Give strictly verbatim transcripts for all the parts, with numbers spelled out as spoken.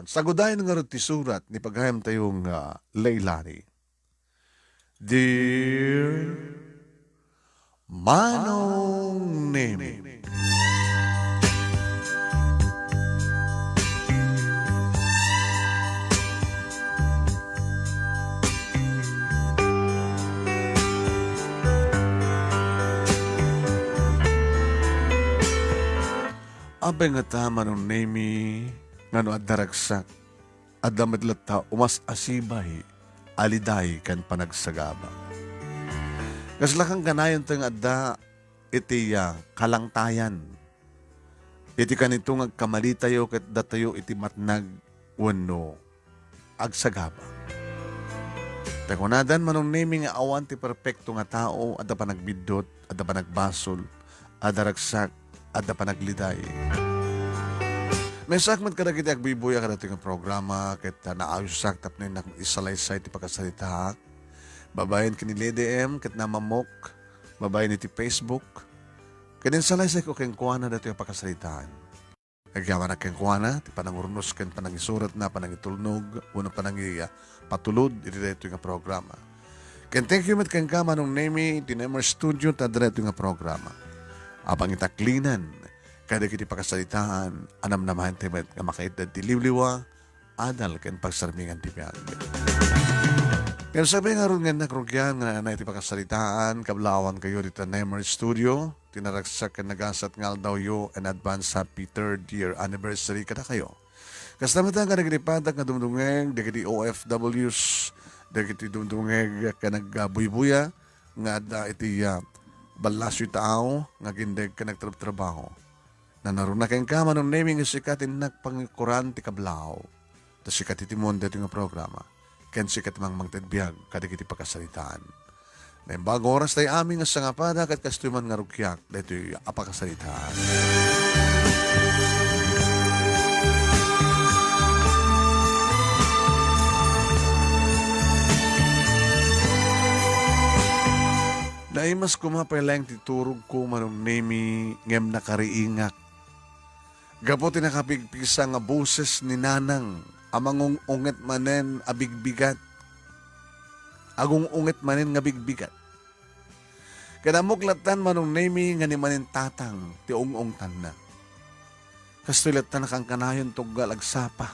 Sagudayen ngarud ti surat ni pagayamtayo nga Leilani. Dear Manong Nemi. Apay ngata, Manong Nemi, nga no adda ragsak, adda met latta umas-asibay a liday ken panagsagaba. Kasla kankanayon ta nga adda iti, ah, kalangtayan. Iti kanito nga agkamalitayo ket datayo iti matnag wenno agsagaba. Ta kunadan, Manong Nemi, nga awan ti perpekto nga tao, adda panagbiddut, adda panagbasol, adda ragsak, adda panagliday. Maysaak met kadagiti agbuybuya kadagitoy nga programa ket, ah, naayusak tapno innak isalaysay ti pakasaritaak. Babaen ken ni Lady M ket namammok, babaen iti Facebook. Ket insalaysayko kenkuana datoy a pakasaritaan. Agyamanak kenkuana ti panangurnos ken panangisuratna, panangitulnog, wenno panangi-, ah, patulod iti daytoy nga programa. Ken thank you met kenka, Manong Nemi, ti Nemer Studio, ta daytoy nga programa. Apang itaklinan, kadagiti pakasaritaan, a namnamaentayo met nga makaitdan ti liwliwa, adal ken pagsarmingan ti biag. Ken sakbay ngarud nga innak rugian nga naanay ti pakasaritaan, kablawan kayo dita Nemer Studio, ti naragsak ken nagasat nga aldawyo, and advance happy third year anniversary kadakayo. Kasta met kadagiti padak nga dumdumngeg, dagiti O F Ws, dagiti dumdumngeg ken agbuybuya nga adda iti, ah, ballasoy tao nga agindeg ken agtrabtrabaho. Nanaruna kenka, Manong Nemi, nga sika ti innak pangikuran ti kablaaw. Ta sika ti timon daytoy nga programa. Ken sika ti mangmangted biag kadagiti pakasaritaan. Naimbag nga oras tay amin nga sangapada ket kastoy man nga rugiak daytoy a pakasaritaan. Naimas koma pay laeng ti turogko, Manong Nemi, ngem nakariingak. Gapu ti nakapigpigsa nga boses ni Nanang a mangung-unget manen a bigbigat. Agung-unget manen nga bigbigat. Ket ammok lattan, Manong Nemi, nga ni manen Tatang ti ung-ungtanna. Kastoy latta nakankanayon tunggal agsapa.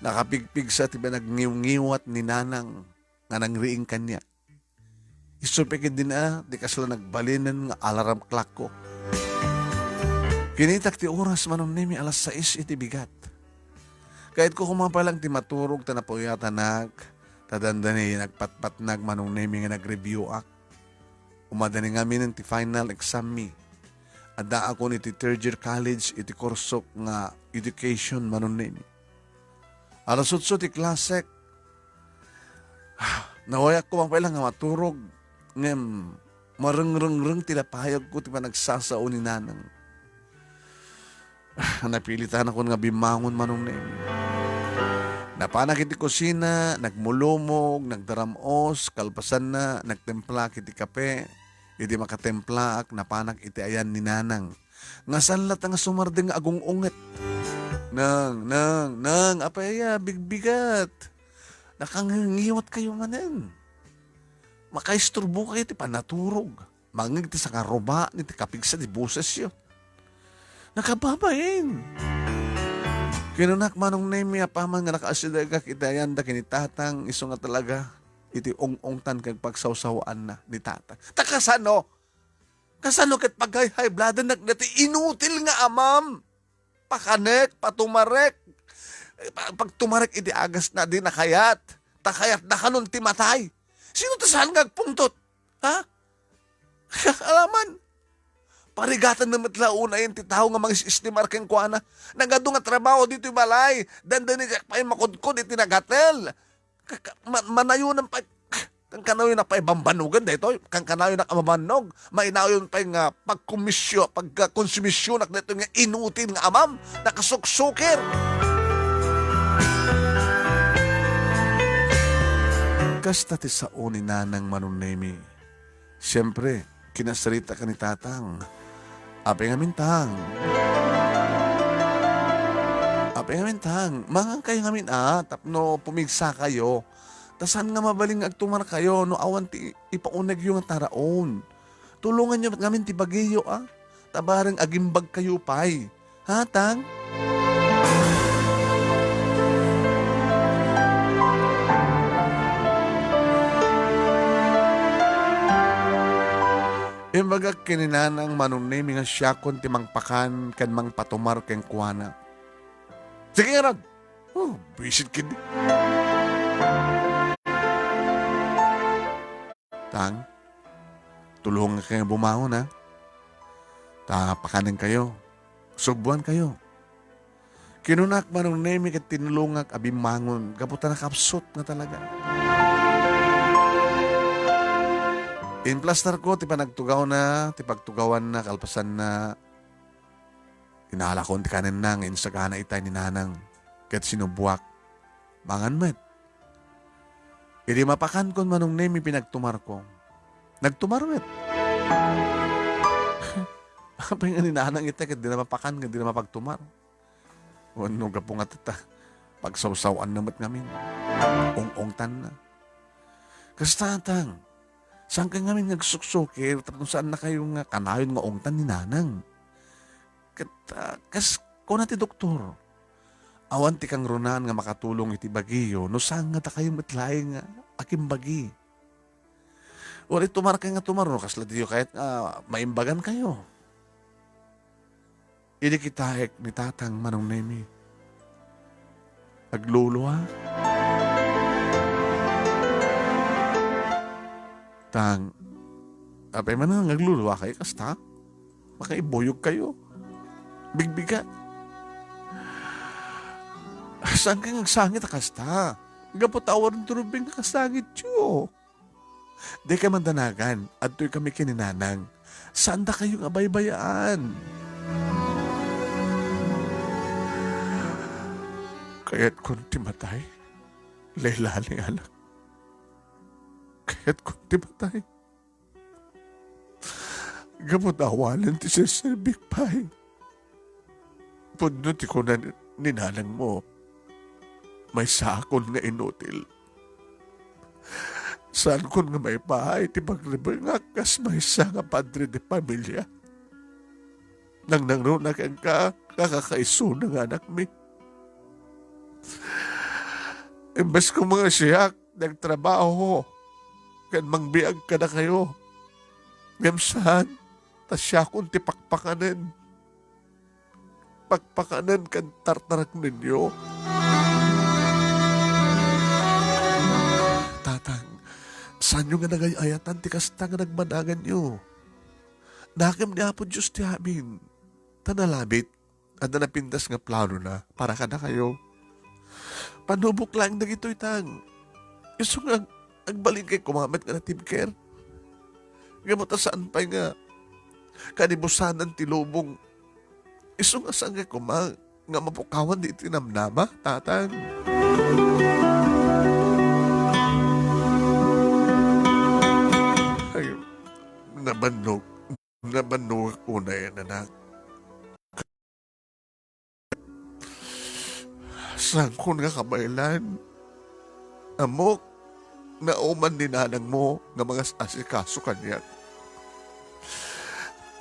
Nakapigpigsa ti panagngiwngiwat ni Nanang nga nangriing kaniak. Isu pay ketdin a ti kasla nagbalinen nga alarm clockko. Kinitak ti oras, Manong Nemi, alas sais iti bigat. Kayatko koma pay laeng ti maturog ta napuyatanak, ta dandani nagpatpatnag, Manong Nemi, nga nagreviewak. Umadani ngamin ti final exam mi. Addaakon iti third year college iti kursok nga education, Manong Nemi. Alas otso ti klasek. Nawayak koma pay laeng nga maturog, ngem marengrengreng ti lapayagko ti panagsasao ni Nanang. Napilitanakon nga bimmangon, Manong Nemi. Napanak iti kusina, nagmulumog, nagdaram-os, kalpasanna, nagtemplak iti kape. Idi makatemplaak, napanak iti ayan ni Nanang. Nga saan latta nga sumardeng nga agung-unget. Nang, nang, nang, apay aya, bigbigat. Nakangiwngiwatkayo manen. Makaisturbokayo ti panaturog. Mangngeg ti sangarubaan iti kapigsa ti bosesyo. Nakababain. Kinunak, Manong Nemi, apaman nga nakaasidegak iti ayanda ken ni Tatang, isu nga talaga iti ung-ungtan ken pagsawsawaanna ni Tatang. Ta kasano? Kasano ket paghay-high bloodnak daytoy inutil nga amam? Pakanek, patumarek. Pa-, pagtumarek iti agasna, di nakayat. Ta kayatna kanon ti matay. Sino ti saan nga agpungtot? Ha? Alaman. Parigatanna met la unayen ti tao nga mangis-istimar kenkuana. Nagadu nga trabaho ditoy balay. Dandani diak pay makudkod iti nagatel. Ka-, ka-, ma-, manayonan pay, kankanayonak pay bambannogen daytoy, kankanayonak a mabannog, mainayon pay nga pagkomisyo-, pagkonsumisionak daytoy nga inutil nga amam, nakasuksukir. Kasta ti sao ni Nanang, Manong Nemi. Siempre, kinasarita ka ni Tatang. Apay ngamin, Tang? Pay ngamin, tang, mangankayo ngamin, a, tapno pumigsakayo. Ta saan nga mabalin nga agtumarkayo no awan ti ipaunegyo nga taraon. Tulonganyo met ngamin ti bagiyo, a, ta bareng agimbagkayo pay. Ha, tang? Imbagak ken ni Nanang Manong Nemi nga siakon ti mangpakan ken mangpatumar kenkuana. Sige ngarud! Oh, bisit ketdi. Tang, tulongak nga bumangon, ha? Ta pakanenkayo. Subuankayo. Kinunak, Manong Nemi, ket tinulongak a bimmangon gapu ta nakapsut nga talaga. Implastarko ti panagtugawna, ti pagtugawanna, kalpasanna, inalakon ti kanenna nga insagana itay ni Nanang, ket sinuboak. Mangan met. Idi mapakankon, Manong Nemi, pinagtumarko. Nagtumar met. Apay nga ni Nanang ita ket dina mapakan nga dina mapagtumar. Wenno gapu nga ita, pagsawsawanna met ngamin. Ong-ongtanna. Kasta, tang, saan kay ngamin nga agsuksukir tapno saannakayo nga kanayon nga ongtan ni Nanang? Ket, ah, kas kuna ti doktor, awan ti kangrunaan nga makatulong iti bagiyo no saan nga dakayo met laeng nga akimbagi. Uray tumarkay nga tumar no kasla diyo kayat nga maimbagankayo. Idi kitaek ni Tatang, Manong Nemi, agluluha. Tang, apay man nga agluluhakayo kasta? Makaibuyogkayo. Bigbigat. Saan kay nga agsangit a kasta? Gapu ta awan ti rumbeng nga kasangityo. Dikay mandanagan, adtoy kami ken ni Nanang. Saandakayo nga abaybayaan. Kayatkon ti matay, Leilani, anak. Kayatkon ti matay. Gapu ta awanen ti serserbik pay. Pudno ti kuna ni nanangmo, maysaakon nga inutil. Saankon nga maipaay ti pagrebengak kas maysa nga padre de pamilia. Nangnangruna kenka, kakakaisuna nga anakmi. Imbes koma nga siak, nagtrabaho ken mangbiag kadakayo. Ngem saan, ta siakon ti pakpakanen. Pakpakanen ken tartareknenyo. Tatang, saanyo nga nagay-ayatan ti kasta nga nagmanaganyo? Nakem ni Apo Dios ti amin. Ta nalabit, adda napintas nga planona para kadakayo. Panubok laeng dagitoy, tang. Isu nga ag-, agbalinkay koma met nga natibker. Ngem ta saan pay nga kanibusanan ti lubong. Isu nga saankay koma nga mapukawan di tinamnama, tatang. Ay, nabannog. Nabannog ako na yan, anak. Saankon nga kabaelan. Ammok, nauman ni nanangmo nga mangas-asikaso kaniak.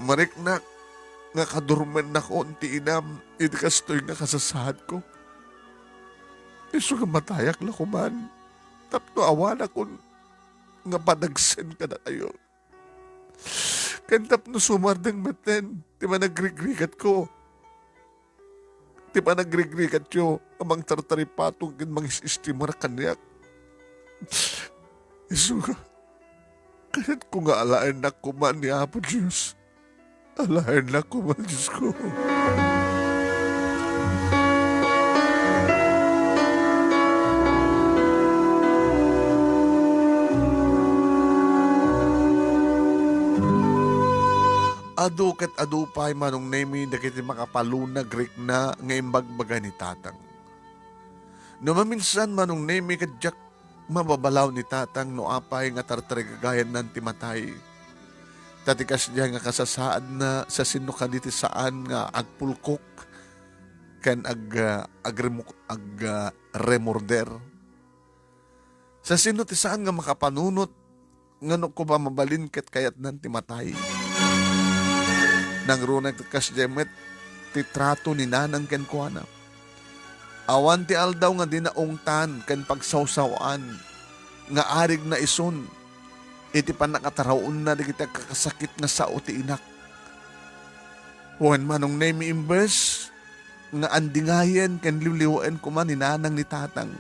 Mariknak nga kadurmennakon ti inam iti kastoy nga kasasaadko. Isu nga matayak la koman tapno awanakon nga padagsen kadatayo. Ken tapno sumardeng metten ti panagrigrikatko, ti panagrigrikatyo a mangtartaripatong ken mangis-istimar kaniak. Isu nga, kayatko nga alaennak koma ni Apo Dios. Alaennak koma, Diosko. Adu ket adu pay, Manong Nemi, dagiti makapalunag rikna nga imbagbaga ni Tatang. No maminsan, Manong Nemi, ket diak mababalaw ni Tatang no apay nga tartarigagayannan ti matay. Ta ti kasdiay nga kasasaadna, sa sino kadi ti saan nga agpulkok ken ag-, ah, agremuk-, ag-, ah, remorder. Sa sino ti saan nga makapanunot nga no koma mabalin ket kayatnan ti matay? Nangruna ket kasdiay met ti trato ni Nanang kenkuana. Awan ti aldaw nga di naungtan ken pagsawsaw-an nga arigna isun iti pannakataraonna dagiti agkakasakit nga sao ti inak. Wen, Manong Nemi, imbes nga andingayen ken liwliwaen koma ni Nanang ni Tatang,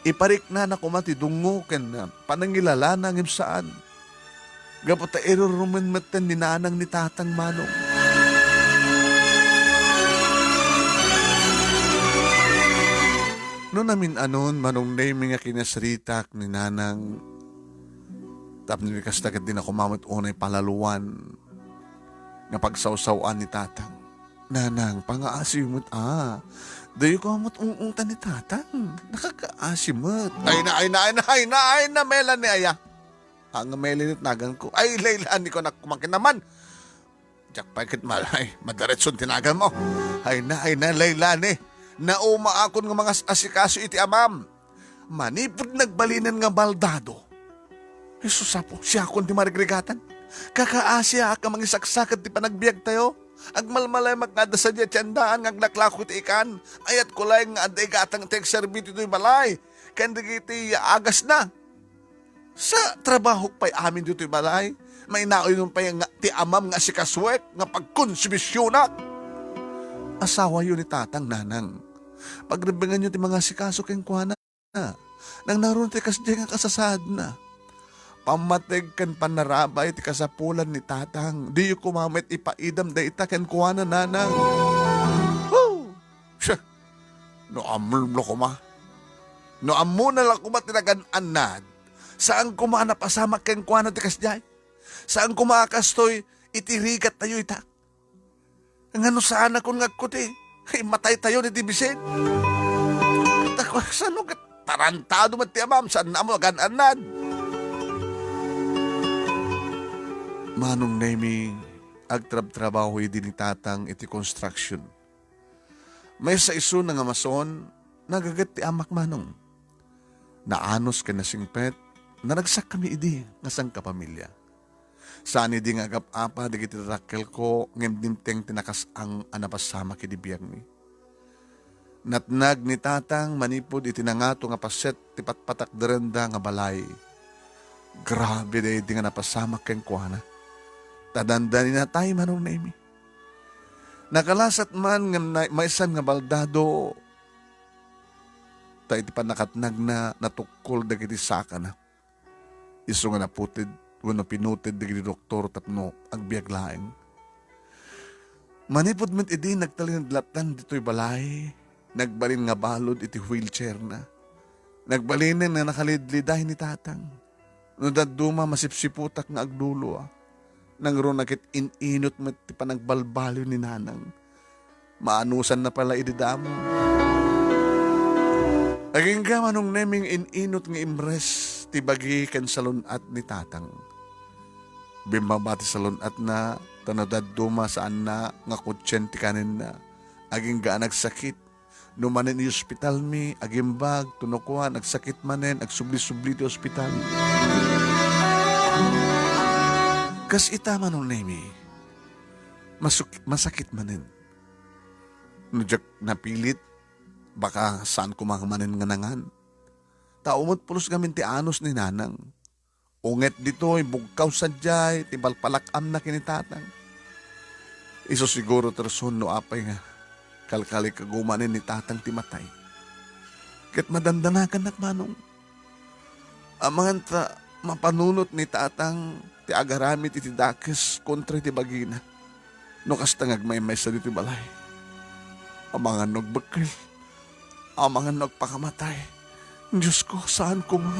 ipariknana koma ti dungngo ken panangilalana ngem saan. Gapu ta irurumen metten ni Nanang ni Tatang, Manong. No namin-anon, Manong Nemi, nga kinasritak ni Nanang, tapno kasta ket di na koma met unay palaluan nga pagsawsaw-an ni Tatang. Nanang, pangaasiyo met, a. Diyo koma met ungungtan ni Tatang. Nakakaasi met. Ay na, ay na, ay na, ay na, ay na, Melanie, aya. Ang Melanie ti naganko. Ay, Leilani ko, nak-, kumakin naman. Diak pay ket malay, madiretson ti naganmo. Ay na, ay na, Leilani. Naumaakon nga mangas-asikaso iti amam. Manipud nagbalinen nga baldado. Jesus, Apo, siakon ti marigrigatan. Kakaasiak a mangisaksakat ti panagbiagtayo. Agmalmalayemak nga adda sadiay ti andaan nga aglaklako iti ikan. Ayatko laeng nga adda igatang ti agserbi ditoy balay ken dagiti agasna. Sa trabahok pay amin ditoy balay, mainauyonmo pay nga ti amam nga asikasuek nga pagkonsumisionak. Asawayo ni Tatang, Nanang. Pagrebbenganyo ti mangasikaso kenkuana. Nangngarud ti kasdiay nga kasasaadna. Pammateg ken pannarabay ti kasapulan ni Tatang. Diyo koma met ipaidam dayta kenkuana, Nanang. Woo! Siya! No ammom la koma. No ammona la koma ti nagan-annad, saan koma a napasamak kenkuana ti kasdiay. Saan koma a kastoy iti rigattayo ita. Ngano saanakon nga agkuti? Immataytayon iti bisin. Ta kasano ket tarantado met ti amam, saanna a magan-annad. Manong Nemi, agtrabtrabaho idi ni Tatang iti construction. Maysa isuna nga mason, nagaget ti amak, Manong. Naanus ken nasingpet, naragsakkami idi nga sangkapamilia. Saan idi nga agap-apa dagiti tatakkelko ngem dimteng ti nakasang a napasamak idi biagmi. Natnag ni Tatang manipud iti nangato nga paset ti patpatakderenda nga balay. Grabe daydi nga napasamak kenkuana. Ta dandaninatay, Manong Nemi. Nakalasat man ngem na-, maysan nga baldado, ta iti pannakatnagna, natukkol dagiti sakana. Isu nga naputed wenno pinuted dagiti doktor tapno agbiag laeng. Manipud met idi nagtalinaed lattan ditoy balay, nagbalin nga balud iti wheelchairna. Nagbalinen nga nakalidliday ni Tatang. No dadduma, masipsiputak nga aglulua. Nangruna ket in-inut met ti panagbalbaliw ni Nanang. Maanusanna pay la idi damo. Agingga, Manong Nemi, in-inut nga imres ti bagi ken salun-at ni Tatang. Bimmaba ti salun-atna, ta no dadduma, saanna nga kutsien ti kanenna. Agingga a nagsakit. No manen iospitalmi, agimbag, tunokuan, agsakit manen, agsubli-subli ti ospital. Kas ita, Manong Nemi, masuk-, masakit manen. No diak napilit, baka saan koma manen nga nangan. Ta umot pulos ngamin ti anus ni Nanang. Unget ditoy, bugkaw sadiay ti palpalak-amna ken ni Tatang. Isu siguro ti rason no apay nga kalkalikagkumanen ni Tatang ti matay. Ket madandanakannak, Manong. Amangan ta mapanunot ni Tatang ti agaramid iti dakes kontra iti bagina. No kasta nga agmaymaysa ditoy balay, amangan no agbekkel, amangan no agpakamatay. Diosko, saan koma.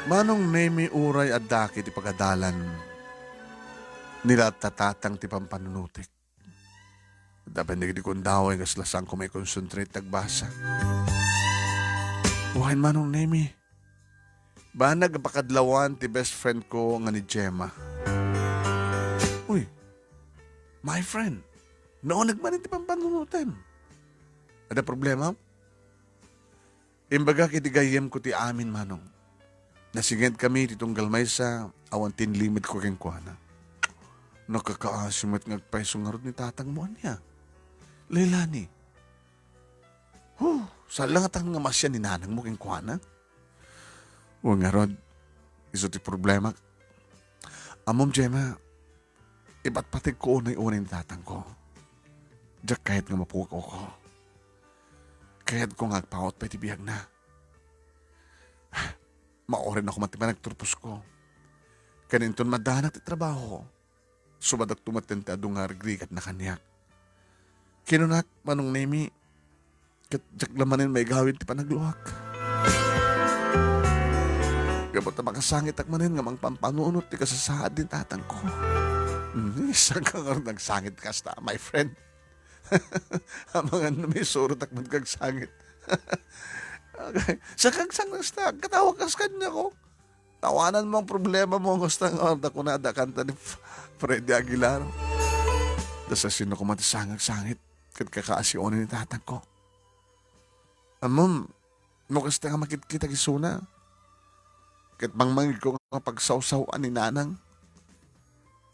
Manong Nemi, uray adda ket ti pagadalan, ni la Tatang ti pampanunotek. Adda pay dagiti kundaw, kasla saanko maiconcentrate agbasa. Wen, Manong Nemi, banag a pakadlawan ti best friend ko nga ni Gemma. Uy, my friend, nauneg man ti pampanunotem. Adda problema? Imbagak iti gayyemko ti amin, Manong. Nasingedkami iti tunggal maysa, awan ti inlimedko kenkuana. Nakakaasi met nga agpayso ngarud ni tatangmo, ania? Leilani. Huh, saan la ngata nga masian ni nanangmo kenkuana? Wen ngarud, isu ti problemak. Ammom, Gemma, ipatpategko unay-unay ni tatangko. Diak kayat nga mapukaw ko. Kayatko nga agpaut pay ti biagna. Maorinako met ti panagturposko. Ken inton maddanak ti trabaho, sumadakto met ti adu nga rigrigatna kaniak. Kinunak, Manong Nemi, ket diak la manen maigawid ti panagluak. Gapu ta makasangitak manen nga mangpampanunot ti kasasaad ni tatangko. Hmm, saan ka ngarud nagsangit kasta, my friend? Amangan no maisurotak met nga agsangit. Okay. Saan ka agsangit kasta? Agkatawa kas kaniako. Tawanan mo ang problema mo, gusto nga orda kunada kanta ni F-, Freddy Aguilar. Da sa sino ko mati sangag-sangit, ket kakaasi unay ni tatangko. Ammom, no kasta nga makitkitak isuna, ket mangmangegko nga pagsawsaw-an ni nanang.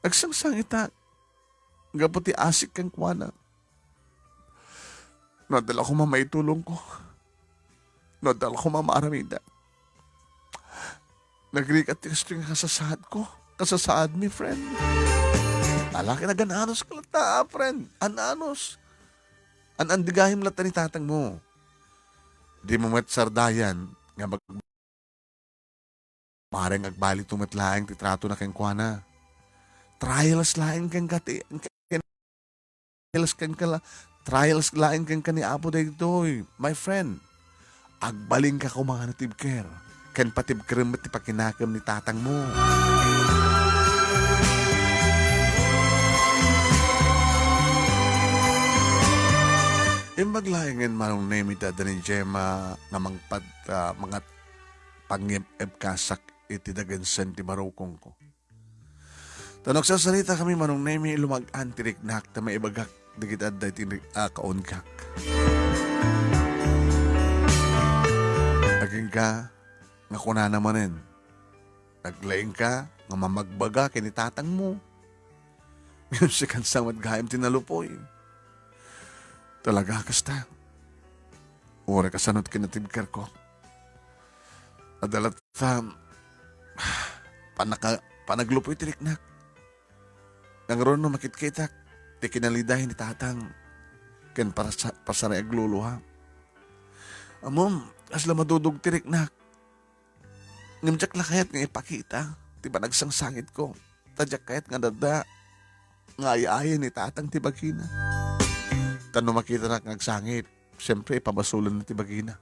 Agsangsangitak, gapu ti asik kenkuana. No adda la koma maitulongko, no adda la koma maaramidak. Nagrigat ti kastoy nga kasasaadko. Kasasaadmi, friend. Ala, kinagan-anos ka latta, ah, friend. An-anos. An-andigayem latta ni tatangmo. Dimo met sardayan nga mag-, maring agbaliw met laeng ti tratona kenkuana. Trials laeng kenka ti, trials kenka la-, trials laeng kenka ni Apo daytoy, my friend. Agbalinka koma nga natibker, ken patibkerem met ti pakinakem ni tatangmo. Imbag laengen, Manong Nemi, ti adda ni Gemma nga mangpad-, ah, mangat-, pangngeb-ebkasak iti dagensen ti barukongko. Ta no agsarsarita kami, Manong Nemi, lumag-an ti riknak ta maibagak dagiti adda iti ri-, a, kaungak. Agingga nga kunana manen, naglaingka nga mamagbaga ken ni tatangmo. Ngem sikan sa met gayam ti nalupoy. Talaga kasta. Uray kasano ti kinatibkerko. Adda latta, panaka-, panaglupoy ti riknak. Nangruna no makitkitak, ti kinaliday ni tatang, ken parasa-, pasaray agluluha. Ammom, kasla madudog ti riknak. Ngem diak la kayat nga ipakita ti panagsangsangitko, ta diak kayat nga adda nga ay-ayan ni tatang ti bagina. Ta no makitanak nga agsangit, siempre, ipabasolenna ti bagina.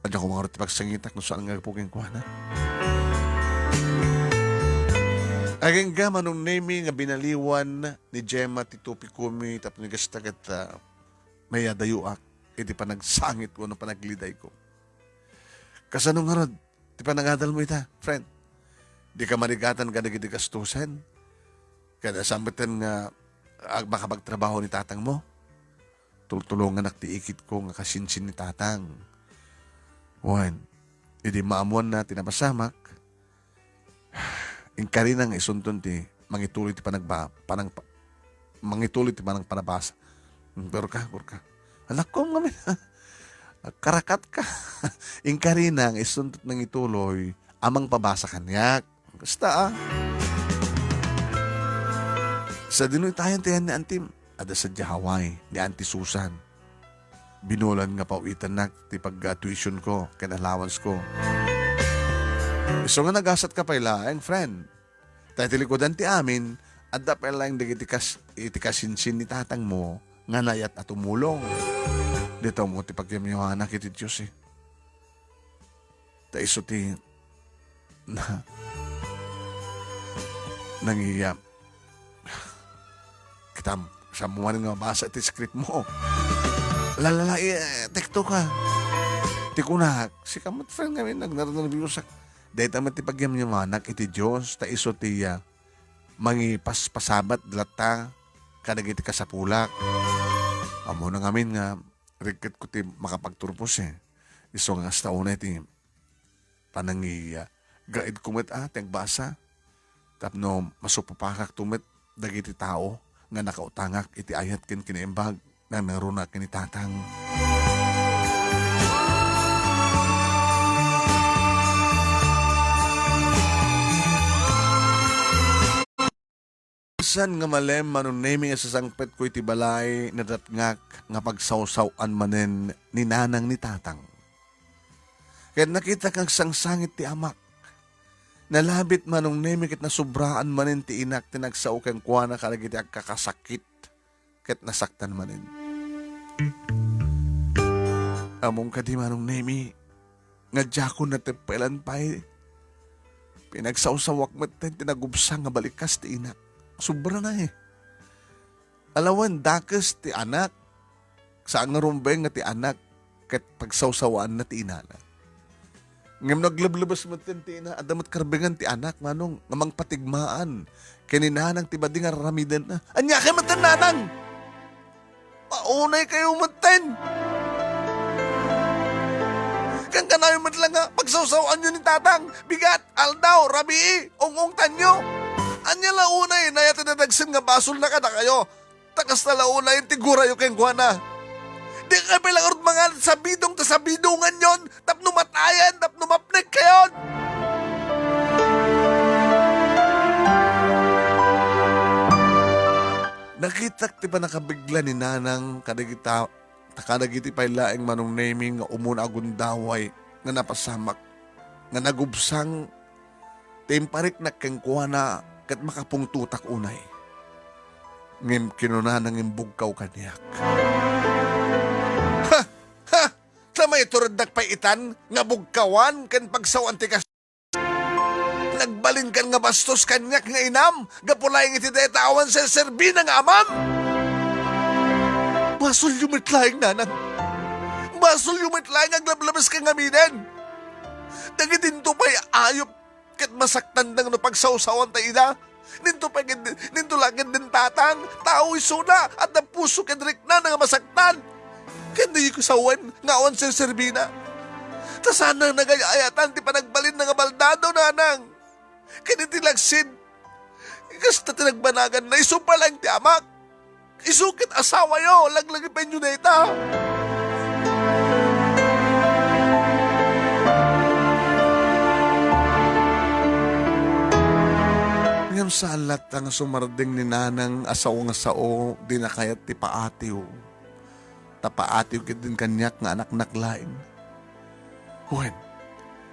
Adda koma ngarud ti pagsangitak no saan nga gapu kenkuana. Agingga, Manong Nemi, nga binaliwan ni Gemma ti topikomi tapno kasta ket, ah, mayadayoak iti panagsangit wenno panaglidayko. Kasano ngarud ti panagadalmo ita, friend? Dika marigatan kadagiti gastusen? Ken saan metten nga ag-, makapagtrabaho ni tatangmo? Tultulonganak ti ikitko nga kasinsin ni tatang. Wen, idi maammoanna ti napasamak, inkarina nga isunton ti mangituloy ti panagba-, panang-, mangituloy ti panangpanabasa. Hmm, pero ka, pero ka. Anakko, ngamin, karakat ka. Inkarina nga isunton mangituloy a mangpabasa kaniak. Kasta, ah. Sadino itayan ti ayan ni Antim? Adda sadiay Hawaii ni Auntie Susan. Binulan nga paw-itannak ti pag-tuition ko ken allowance ko. Isu nga nagasat ka pay laeng, friend. Ta iti likudan ti amin, adda pay laeng dagiti kas-, iti kasinsin ni tatangmo nga nayat a tumulong. Dita mo ti pagyamyawanak iti Dios, eh. Ta isu ti na-, nangiyam. Kitam, Saan mo man nga mabasa ti script mo? Lalala, eh, tekto ka. Ti kunak, sika met, friend, ngamin, nagnernerbiusak. Dayta met ti pagyamyamanak iti Dios, ta isu ti, ah, mangipaspasabat latta kadagiti kasapulak. Ammona ngamin nga rigketko ti makapagturpos, eh. Isu nga kasta unay ti panangi-, ah, gaedko met, ah, ti agbasa. Tapno masupapakakto met dagiti tao nga nakautangak iti ayat ken kinaimbag nga nangruna ken ni Tatang. Saan nga malem, Manong Nemi, nga sasangpetko iti balay, nadatngak nga pagsawsaw-an manen ni nanang ni tatang. Ket nakitak nga agsangsangit ti amak. Nalabit, Manong Nemi, ket nasubraan manen ti inak ti nagsao kenkuana kadagiti agkakasakit ket nasaktan manen. Ammom kadi, Manong Nemi, nga diakon nateppelan pay. Pinagsawsawak metten ti nagubsang nga balikas ti inak. Sobra na, eh. Alawen, dakes ti anak. Saan nga rumbeng nga ti anak ket pagsawsawaanna ti inana. Ngem no agleblebes metten ti ina, adda met karbengan ti anak, Manong, nga mangpatigmaan ken ni nanang ti badi nga ar-aramidenna. Ania kay metten, nanang? Maunay kayo metten. Kankanayon met la nga pagsawsawaanyo ni tatang, bigat, aldaw, rabii, ung-ungtanyo. Ania la unay, nayat a nadagsen nga basolna kadakayo. Ta kasta la unay ti gurayo kenkuana. Dikay pay la ngarud mangan sabidong ta sabidonganyon tapno matayen, tapno mapnek kayon. Nakitak ti pannakabigla ni Nanang kadagita, ta kadagiti pay laeng Manong Nemi nga umuna a gundaway nga napasamak, nga nagubsang ti impariknak kenkuana ket makapungtotak unay. Ngem kinunana nga imbugkaw kaniak. Ha! Ha! Ta maiturednak pay itan nga bugkawan ken pagsawan ti kas-, nagbalinkan nga bastos kaniak nga inam gapu laeng iti dayta awan serserbina nga amam? Basolyo met laeng, Nanang. Basolyo met laeng nga aglablabes ka ngaminen. Dagiti into pay ayup ket masaktanda no pagsawsawanta ida. Ninto pay ket, ninto la ket den tatang, tao isuna, adda puso ken riknana nga masaktan. Ken diyo sawen nga awan serserbina. Ta saan nagay-ayatan ti panagbalinna nga baldado, Nanang. Ken iti lagsid, kasta ti nagbanaganna, isu pay laeng ti amak. Isu ket asawayo, laglagipenyo dayta. Ngem saan latta nga sumardeng ni Nanang a sao nga sao, dina kayat ti paatiw. Ta paatiw ketdin kaniak nga anaknak laeng. Wen,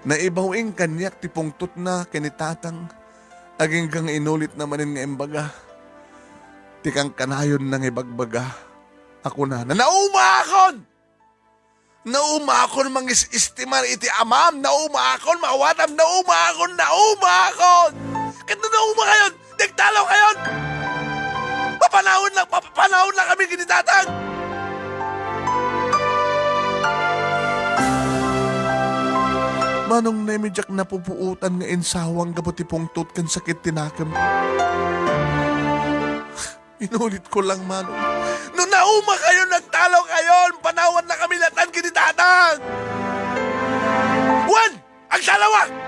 naibaw-ing kaniak ti pungtotna ken ni Tatang, agingga nga inulitna manen nga imbaga ti kankanayonna nga ibagbaga a kunana, "Naumaakon! Naumaakon mangis-istimar iti amam! Naumaakon maawatam! Naumaakon! Naumaakon!" Ket no nauma kayon, nagtalaw kayon! Papanawen lang, papanawen lang kami ken ni Tatang! Manong Nemi, diak napupuotan nga insawang gapu ti pungtot ken sakit ti nakem. Inulitko lang, Manong. No nauma kayon, nagtalaw kayon, panawanna kami latan ken ni Tatang! Wen! Agtalawa!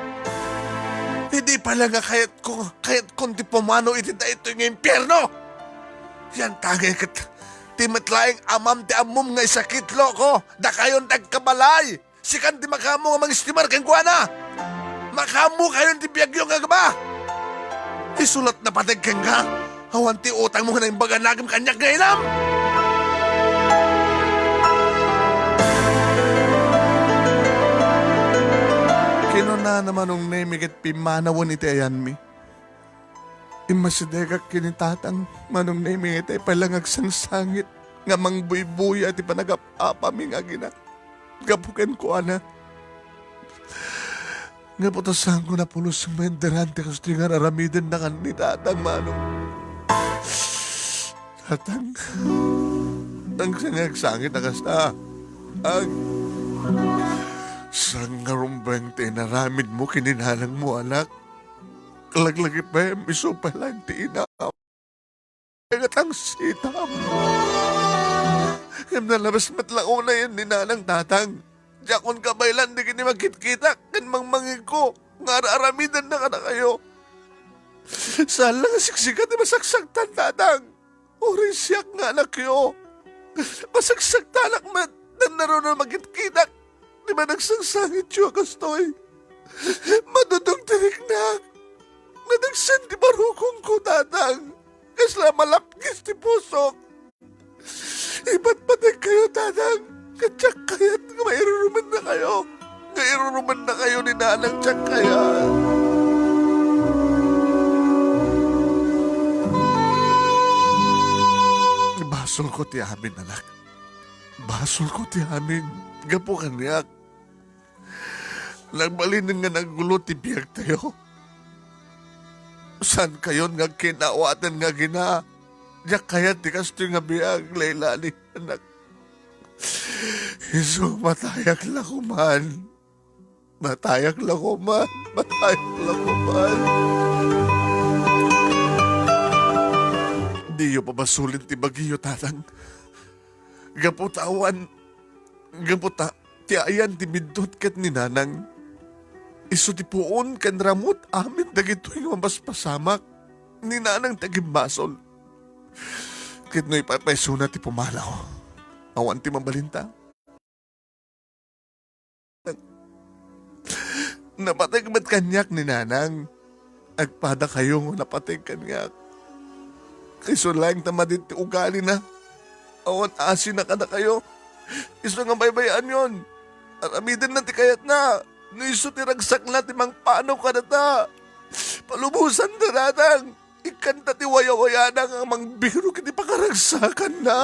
Idi pay la nga kayatko, kayatkon ti pumanaw iti daytoy nga impierno! Yantangay ket ti met laeng amam ti ammom nga isakit, loko! Dakayon ti agkabalay! Sikan ti makaammo nga mangistimar kenkuana! Makaammo kayon ti biagyo nga agaba! Isu la ti napateg kenka! Awan ti utangmo nga naimbag a nakem kaniak nga inam! Kinunana, Manong Nemi, ket pimmanawen iti ayanmi. Immasidegak ken ni Tatang, Manong Nemi, nga itay pay la nga agsangsangit nga mangbuybuya ti panagap-apami nga aginak gapu kenkuana. Gapu ta saanko napulos nga mainderan ti kastoy nga ar-aramidenna ken ni Tatang, Manong. Tatang, ang sangagsangit a kasta. Ang sangarumbeng ti inaramidmo ken ni nanangmo, anak. Laglagipem, isu pay laeng ti inam. Ngatang sitam. Ngem nalabes met la unayen ni nanang, tatang. Diakon kabaylan dagiti makitkitak ken mangmangegko nga ar-aramidenna kadakayo. Saan la nga siksika ti masaksaktan, tatang. Uray siak nga anakyo, masaksaktanak met, dandaruno makitkitak ti panagsangsangityo a kastoy. Madudog ti riknak, nadagsen ti barukongko, tatang, kasla malapkis ti pusok. Ipatpategkayo, tatang, ket diak kayat nga mairurumennakayo. Nga irurumennakayo ni nanang, diak kayat. Basolko ti amin, anak. Basolko ti amin. Gapu kaniak, nagbalinen nga nagulo ti biagtayo. Saankayon nga agkin-awaten nga agina. Diak kayat ti kastoy nga biag, Leilani, anak. Isu, matayak la koman. Matayak la koman. Matayak la koman. Diyo pabasolin ti bagiyo, tatang. Gapu ta awan, gapu ta ti ayan ti biddut ket ni nanang. Isu ti puon ken ramut amin dagitoy nga mapaspasamak ni nanang ti agimbasol. Ket no ipaypaysona ti pumanaw, awan ti mabalinta. Napateg met kaniak ni nanang. Agpadakayo nga napateg kaniak. Isu laeng ta madin ti ugalina. Awan asina kadakayo. Isu nga baybay-anyon. Aramidenna ti kayatna. No isu ti ragsakna ti mangpanaw kadata, palubosanta, tatang. Ikkanta ti wayawayana nga mangbirok iti pakaragsakanna.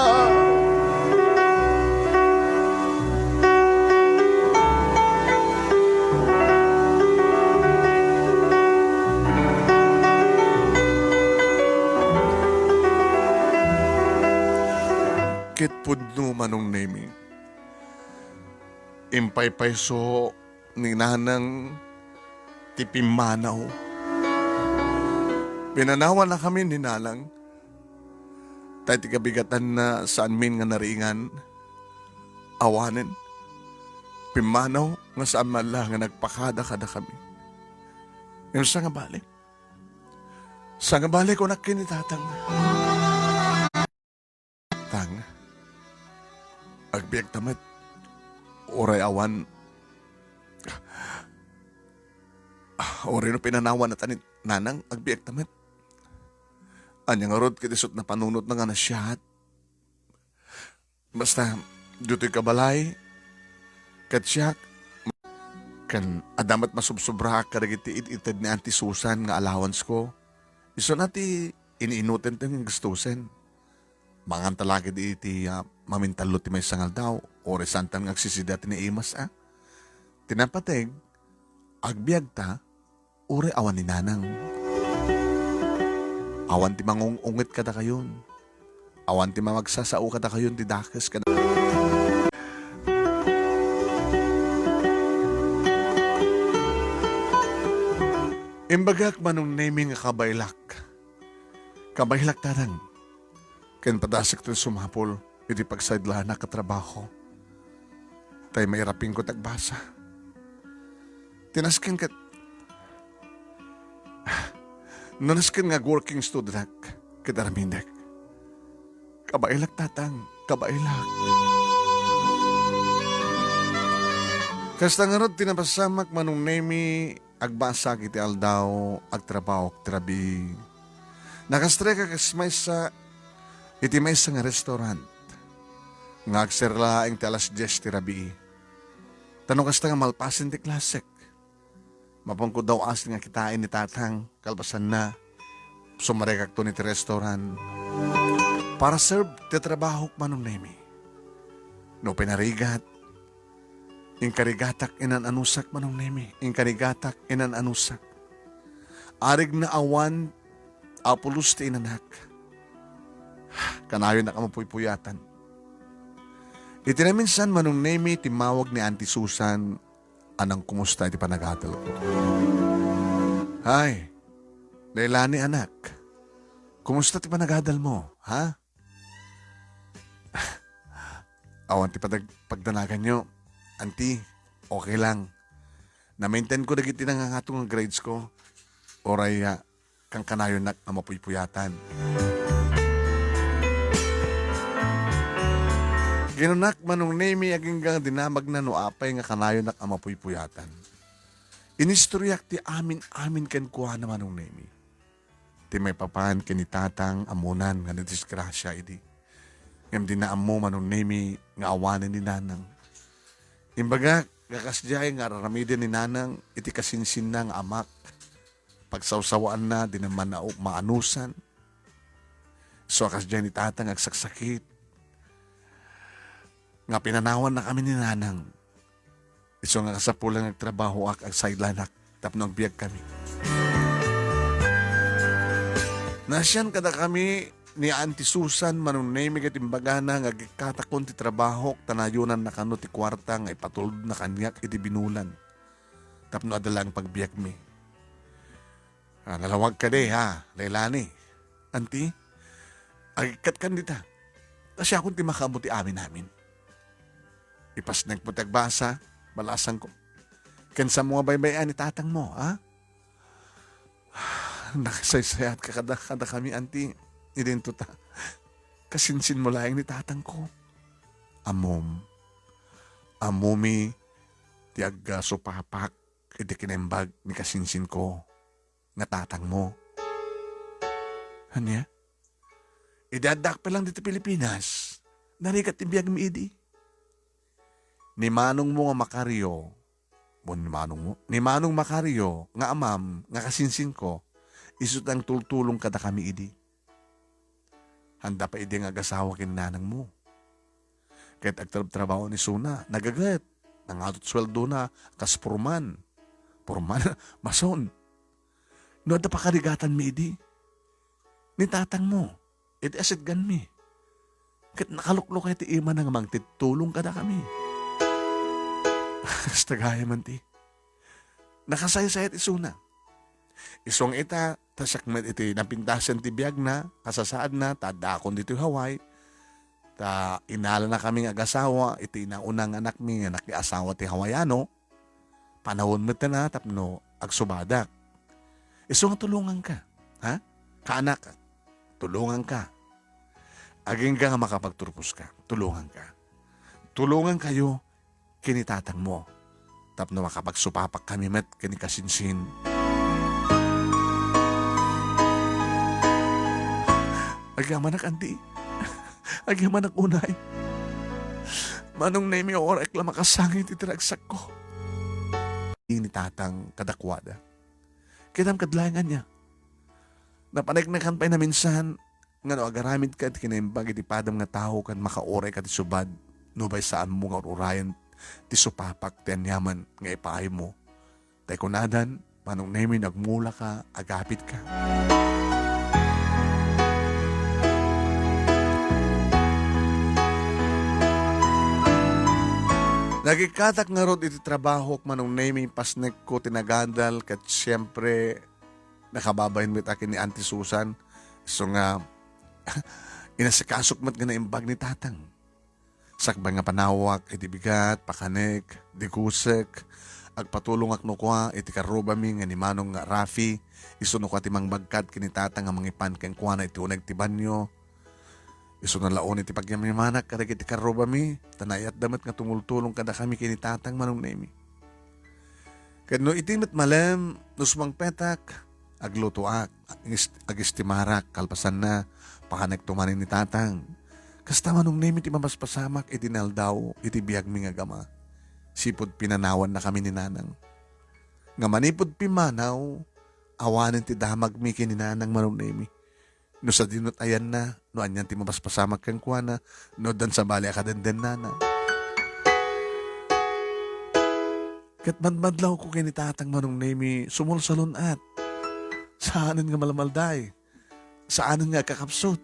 Ket pudno, Manong Nemi, impaypayso ni nanang ti pimmanaw. Pinanawannakami ni nanang, tay ti kabigatanna saanmin nga nariingan. Awanen, pimmanaw nga saan man la nga nagpakada kadakami. Ngem sangabali, sangabali, kunak ken ni tatang. Tang, agbiagta met. Uray awan, uray no pinanawannata ni nanang, agbiagta met. Ania ngarud ket isut' napanunotna nga nasiat? Basta, ditoy kabalay, ket siak, ken adda met masubsobraak kadagiti it-ited ni Auntie Susan nga allowance ko. Isuna ti iniinutentayo nga gastusen. Manganta la ketdi iti, ah, mamintallo ti maysa nga aldaw, uray saanta nga agsisida ti naimas, a. Ti napateg, agbiagta, uray awan ni nanang. Awan ti mangung-unget kadakayon. Awan ti mamagsasao kadakayon ti dakes kada-, Imbagak, Manong Nemi, nga kabaelak. Kabaelak, tatang. Ken padasek ti sumapul iti pagsaydlanak a trabaho. Tay mairapingko ti agbasa. Ti nasken ket, no nasken nga ag-working studentak ket aramidek. Kabaelak, tatang, kabaelak. Kasta ngarud ti napasamak, Manong Nemi, agbasak iti aldaw, agtrabahoak ti rabii. Nakastrekak kas maysa iti maysa nga restaurant nga agsirlaeng ti alas dies ti rabii. Ta no kasta nga malpasen ti klasek, mapanko daw asin nga kitaen ni tatang, kalpasanna, sumarekakton iti restaurant para serve ti trabahok, Manong Nemi. No pinarigat, inkarigatak inan-anusak, Manong Nemi, inkarigatak inan-anusak. Arigna awan a pulos ti inanak. Kanayon a mapuypuyatan. Iti naminsan, Manong Nemi, timmawag ni Auntie Susan a nangkumusta iti panagadalko. Hay, Leilani, anak. Kumusta ti panagadalmo, ha? Awan ti padag-, pagdanaganyo, Auntie. Okay lang. Na-maintainko dagiti nangangato nga grades ko. Uray, ah, kankanayonak a mapuypuyatan. Kinunak, Manong Nemi, agingga dinamagna no apay nga kanayonak a mapuypuyatan. Inistoryak ti amin-amin kenkuana, Manong Nemi. Ti maipapan ken ni Tatang ammonan nga nadisgrasia idi. Ngem dina ammo, Manong Nemi, nga awanen ni Nanang. Imbagak nga kasdiay nga ar-aramiden ni Nanang iti kasinsinna nga amak. Pagsawsawaanna, dina manao-, maanusan. Isu a kasdiay ni Tatang agsaksakit nga pinanawannakami ni Nanang. Isu nga kasapulan nga agtrabahoak, agsideline-ak tapno agbiagkami. Naasian kadakami ni Auntie Susan, Manong Nemi, ket imbagana nga agikkatakon ti trabahok ta nayonanna kano ti kuarta nga ipatulodna kaniak iti binulan tapno adda laeng pagbiagmi. Ah, nalawag kadi, ha, Leilani? Auntie, agikkat kan dita. Ta siakon ti makaammo ti amin-amin. Ipasnekmo ti agbasa, balasangko. Ken saanmo nga baybay-an ni tatangmo, ha? Nakasaysayaatka kada, kadakami, Auntie. Idinto ta kasinsinmo laeng ni tatangko. Ammom. Ammomi ti agsupapak iti kinaimbag ni kasinsinko nga tatangmo. Ania? Idi addaak pa lang ditoy Pilipinas, narigat ti biagmi idi. Ni manongmo nga Macario, wen ni manongmo, ni Manong Macario nga amam nga kasinsinko, isu ti nangtultulong kadakami idi. Haanda pay idi nga agasawa ken nanangmo. Ket agtrabtrabaho ni Suna, nagaget, nangato ti sueldona kas purman. Purman, mason. No adda pakarigatanmi idi, ni tatangmo, iti asidganmi. Ket nakaluklukay ti imana nga mangtitulong kadakami. Kasta gayam, Auntie. Nakasaysayat isuna. Isu nga ita, ta siak met iti napintasen ti biagna, kasasaadna, ta addaakon ditoy Hawaii. Ta inalanakami nga agasawa iti nauna nga anakmi nga nakiasawa ti Hawaiano. Panawen met tana tapno agsubadak. Isu nga tulonganka, ha? Kaanak, tulonganka. Agingga nga makapagturposka, tulonganka. Tulongankayo ken ni tatangmo tapno makapagsupapak kami met ken ni kasinsin. Agyamanak, Auntie. Agyamanak, unay. Manong Nemi, uray la makasangit iti ragsakko. Ni tatang kadakuada. Kitam kad laeng ania. Napaneknekan pay naminsan nga no agaramidka iti kinaimbag iti padam nga tao ket makaurayka ti subad, nubay saanmo nga ur-urayen ti supapak ti aniaman nga ipaaymo. Tay kunadan, Manong Nemi, nagmulaka, agapitka. Nagikkatak ngarud iti trabahok, Manong Nemi, pasnekko ti nagadal, ket siempre, nakababain met a ken ni Auntie Susan. Isu nga, inasikasok met nga naimbag ni tatang. Sakbay nga panawak iti bigat, pakanek, digusek, agpatulongak no kua iti karrubami nga ni Manong Rafi, isu no kua ti mangbagkat ken ni tatang nga mangipan kenkuana iti uneg ti banio. Isu na laeng iti pagyamyamanak kadagiti karrubami, ta naayatda met nga tumultulong kadakami ken ni tatang, Manong Nemi. Ket no iti met malem, no sumangpetak, aglutoak, agis-, agistimarak, kalpasanna, pakanekto manen ni tatang. Kasta, Manong Nemi, ti mapaspasamak iti naldaw iti biagmi nga agama. Sipud pinanawannakami ni nanang. Nga manipud pimmanaw, awanen ti damagmi ken ni nanang, Manong Nemi. No sadino ti ayanna, no anian ti mapaspasamak kenkuana, no addan sabali a kadendennana. Ket madmadlawko ken ni tatang, Manong Nemi, sumulsalun-at. Saanen nga malmalday. Saanen nga agkakapsut.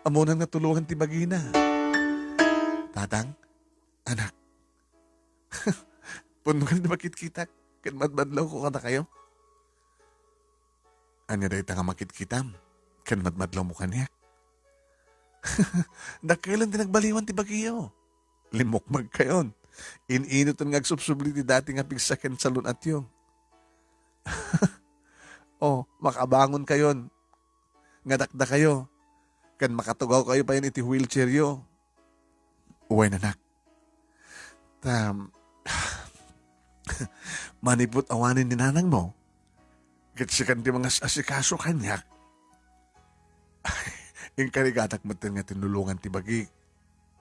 Ammonan nga tulongan ti bagina. Tatang, anak, pudno kadi ti makitkitak ken madmadlawko kadakayo? Ania dayta nga makitkitam ken madmadlawmo kaniak? Dakkel ti nagbaliwan ti bagiyo. Limmukmagkayon. In-inoten nga agsubsubli ti dati nga pigsa ken salun-atyo. Oh, makabangonkayon nga dakdakayo, ken makatugawkayo payen iti wheelchairyo. Wen, anak. Ta, manipud awanen ni nanangmo, ket sikan ti mangas-asikaso kaniak. Inkarigatak metten nga tinulongan ti bagik.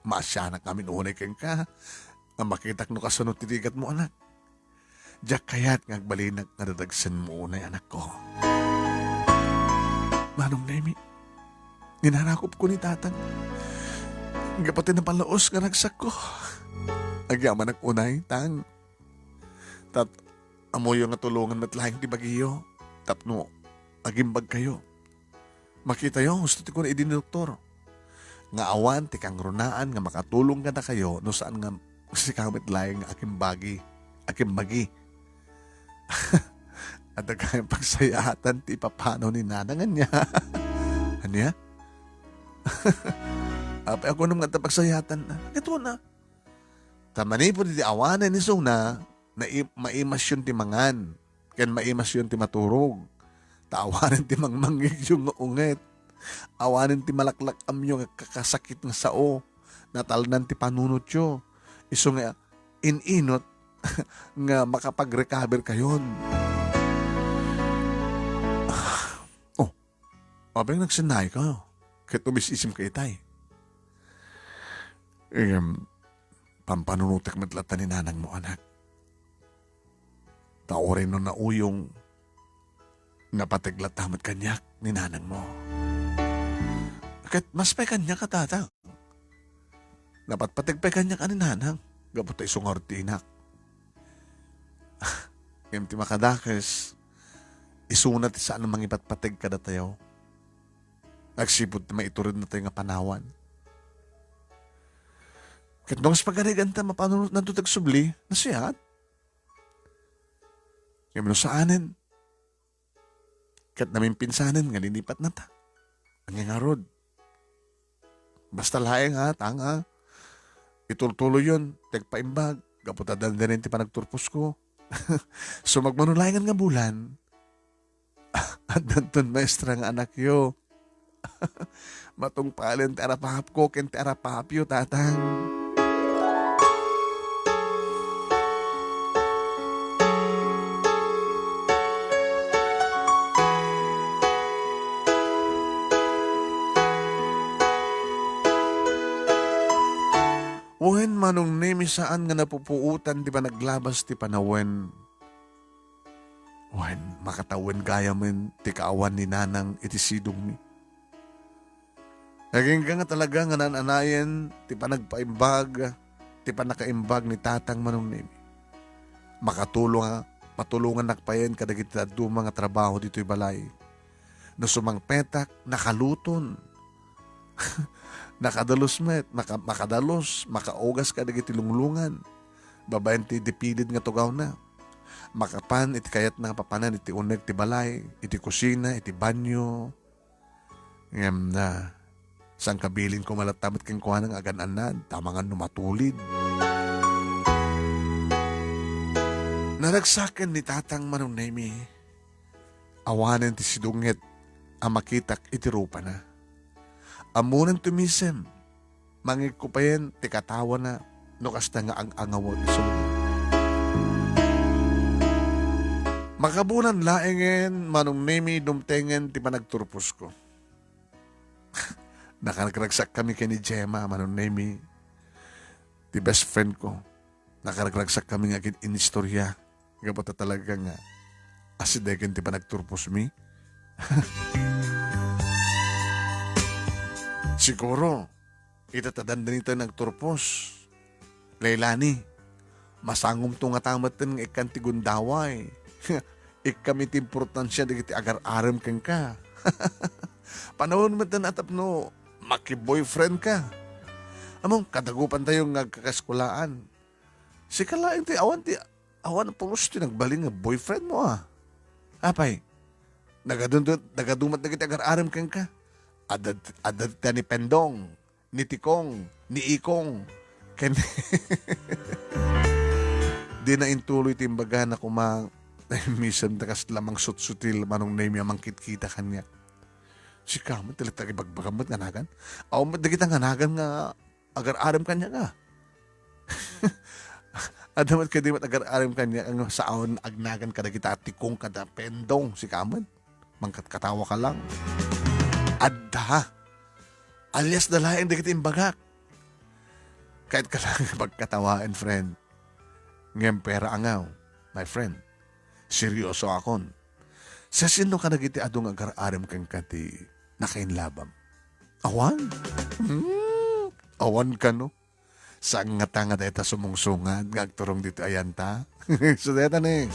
Maasianak ngamin unay kenka, nga makitak no kasano ti rigatmo, anak. Diak kayat nga agbalinak nga dadagsenmo unay, anakko. Manong Nemi, inarakopko ni Tatang gapu ti napalaus nga ragsakko. Agyamanak unay, Tang. Tat, ammoyo nga tulongan met laeng ti bagiyo tapno agimbagkayo. Makitayo, husto ti kuna idi ni doktor, nga awan ti kangrunaan nga makatulong kadakayo no saan nga sika met laeng nga akimbagi, akimbagi. Adda gayam pagsayaatan ti ipapanaw ni Nanang, ania? Ania? Apay, agunam nga adda pagsayaatan na. Ket kuna, ta manipud iti awanen isuna, nai-, maimasyon ti mangan, ken maimasyon ti maturog. Ta awanen ti mangmangngegyo nga unget. Awanen ti malaklak-amyo nga kakasakit nga sao. Natalnan ti panunotyo. Isu nga in-inot nga makapag-recover kayon. Oh, apay, nagsennaayka ket umis-isimka itay. Em, pampanunotek met latta ni nanangmo, anak. Ta uray no nauyong, napateg latta met kaniak ni nanangmo. Ket mas pay kaniak a, Tatang. Napatpateg pay kaniak a ni Nanang, gapu ta isu ngarud ti inak. Ngem ti makadakes, isuna ti saan a mangipatpateg kadatayo. Agsipud ti maiturednatayo nga panawan. Ket no kas pagariganta, mapanunotnanto ti agsubli, nasayaat. Ngem no saanen, ket namimpinsanen nga linipatnata. Ania ngarud? Basta laeng, ha, Tang, ha? Itultuloyon ti agpaimbag, gapu ta dandani ti panagturposko. Sumagmamano laengen nga bulan, addanton maestra nga anakyo. Matungpalen ti arapahapko ken ti arapahapyo, Tatang. Wen, Manong Nemi, saan nga napupuotan ti panaglabas ti panawen. Wen, makatawen gayamen ti kaawan ni Nanang iti sidongmi. Agingga nga talaga nga naan-anayen ti panagpaimbag, ti pannakaimbag ni Tatang, Manong Nemi. Makatulong a, patulongannak payen kadagiti dadduma nga trabaho ditoy balay. No sumangpetak, nakaluton. Nakadalus met, maka-, makadalus, makaugas kadagiti lunglungan. Babaen ti dipilid nga tugawna. Makapan iti kayatna nga papanan iti uneg ti balay, iti kusina, iti banyo. Ngem na, sangkabilin koma latta met kenkuana nga agan-annad, ta amangan no matulid. Naragsaken ni Tatang, Manong Nemi. Awanen ti sidunget a makitak iti rupana. Ammonen tumisem, mangikko payen ti katawana no kasta nga ag-angawek isuna. Makabulan laengen, Manong Nemi, dumtengen ti panagturposko. Nakaragragsakkami ken ni Gemma, Manong Nemi, ti best friend ko. Nakaragragsakkami nga agin-inistorya. Gapu ta talaga nga asidegen ti panagturposmi. Siguro, ita ta dandani tayo nagturpos. Leilani, masangomto ngata metten nga ikkan ti gundaway. Ikkam iti importansia dagiti agar-arem kenka. Panawen metten a tapno maki-boyfriend ka. Ammom, kadagupantayo nga agkakaeskuelaan. Sika laeng ti awan ti, awan pulos ti nagbalin nga boyfriend mo, a. Apay, nagadu-, nagadu met dagiti agar-arem kenka. Adda, adda ti ni Pendong, ni Tikong, ni Ikong, ken dina intuloy ti imbagana koma, "Ay, minsan ta kasla mangsutsutil, Manong Nemi, a mangkitkita kaniak." Sika met, ti latta ibagbagam met nga nagan? Awan met dagita nga nagan nga agar-arem kaniak, a. Adda met kadi met agar-arem kaniak nga saan agnagan kadagita a Tikong kada Pendong, sika met. Mangkatkatawa ka lang. Adda. Alias da laeng dagiti imbagak. Kayat ka lang pagkatawaen, friend. Ngem pera angaw, my friend. Seryoso akon. Sa sino ka dagiti adu nga agar-arem kenka ti nakainlabam? Awan? Hmm, awan kano? Saan ngata nga dayta sumungsungad nga agturong ditoy ayanta? So, dayta ni.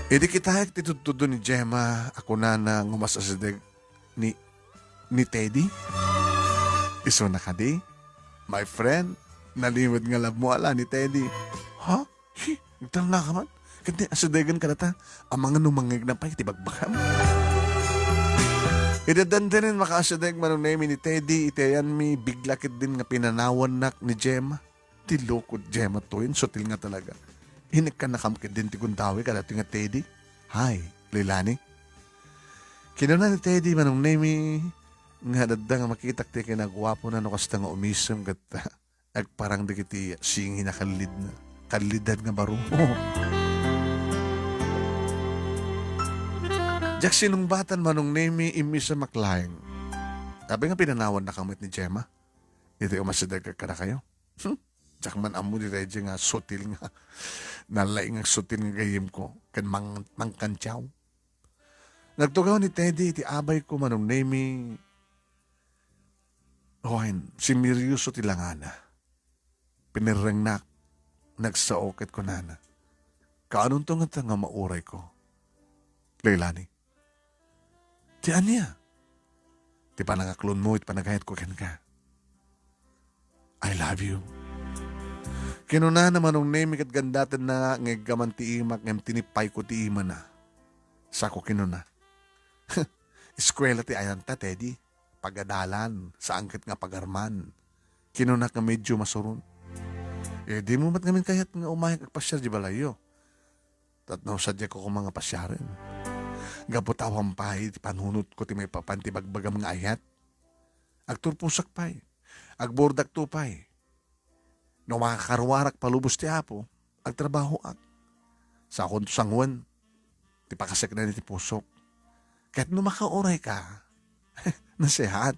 Idi kitaek ti tudtudo ni Gemma, a kunana nga umas-asideg ni, ni Teddy. Isuna kadi, my friend, nalimed nga labmo ala ni Teddy. Ha? Hi, nagtalna ka man? Ket ni asidegen kadata, amangan no mangngegna pay ti bagbagam. Idi dandenen makaasideg Manong Nemi ni Teddy, iti ayanmi, bigla ketdin nga pinanawannak ni Gemma. Ti lukod Gemma to, insutil nga talaga. Inikkannakam ketdin ti gundaway kadatoy nga Teddy. Hay, Leilani. Kinuna ni Teddy, Manong Nemi, nga dadda nga makitak ti kinaguapona no kasta nga umisem ket agparang dagiti singina kallidna. Kallidan nga baro. Diak sinungbatan, Manong Nemi, immisemak laeng. Apay nga pinanawannaka met ni Gemma? Iti umasideg kadakayo? Hmm? Diak man ammo daydiay nga sutil nga, nalaing nga sutil nga gayyemko, ken mang-, mangkantiaw. Nagtugaw ni Teddy iti abayko, Manong Nemi. Wen, simeryoso ti langana. Pinirrengnak, nagsao ket kunana, "Kaanonto ngata nga maurayko, Leilani?" "Ti ania?" "Ti panangaklonmo iti panagayatko kenka." "I love you." Kinunana, Manong Nemi, ket gandatenna nga iggaman ti imak ngem tinippayko ti imana. Sako kinuna, "Eskuela ti ayanta, Teddy. Pagadalan, saan ket nga pagarman." Kinunak nga medyo masurot. "Eh, dimo met ngamin kayat nga umayak agpasiar di balayyo?" "Tapno sadiak koma nga pasiaren. Gapu ta awan pay ti panunotko ti maipapan ti bagbagam nga ayat. Agturposak pay. Agbuordakto pay. No makakaruarak palubos ti Apo, agtrabahoak. Sakonto sangoen ti pakaseknan iti pusok. Ket no makaurayka, naseat.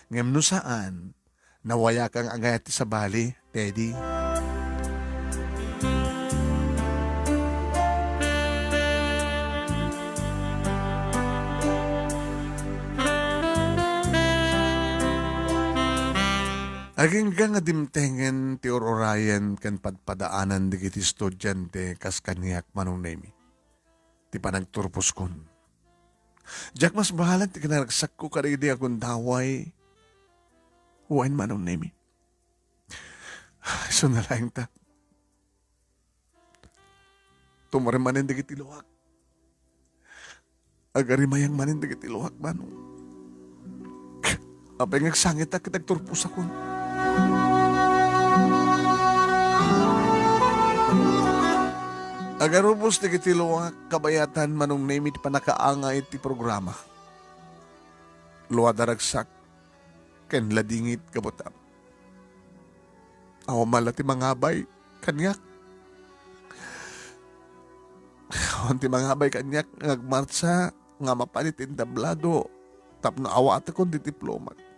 Ngem no saan, nawayakang agayat ti sabali, Teddy." Agingga nga dimtengen ti ur-urayen ken padpadaanan dagiti estudiante kas kaniak, Manong Nemi, ti panagturposkon. Diak masbalan ti kinaragsakko kadagidi a gundaway. Wen, Manong Nemi. Isu na laeng ta. Tumrem manen dagiti luak. Agarimayang manen dagiti luak, Manong. Apay nga agsangitak ket agturposakon. Agarubos dagiti luak, kabayatan, Manong Nemi, ti pannakaangay iti programa. Luad a ragsak ken ladingit, gaputam. Awan man la ti mangabay kaniak. Awan ti mangabay kaniak nga agmartsa nga mapan iti entablado tapno awatekon ti diplomak.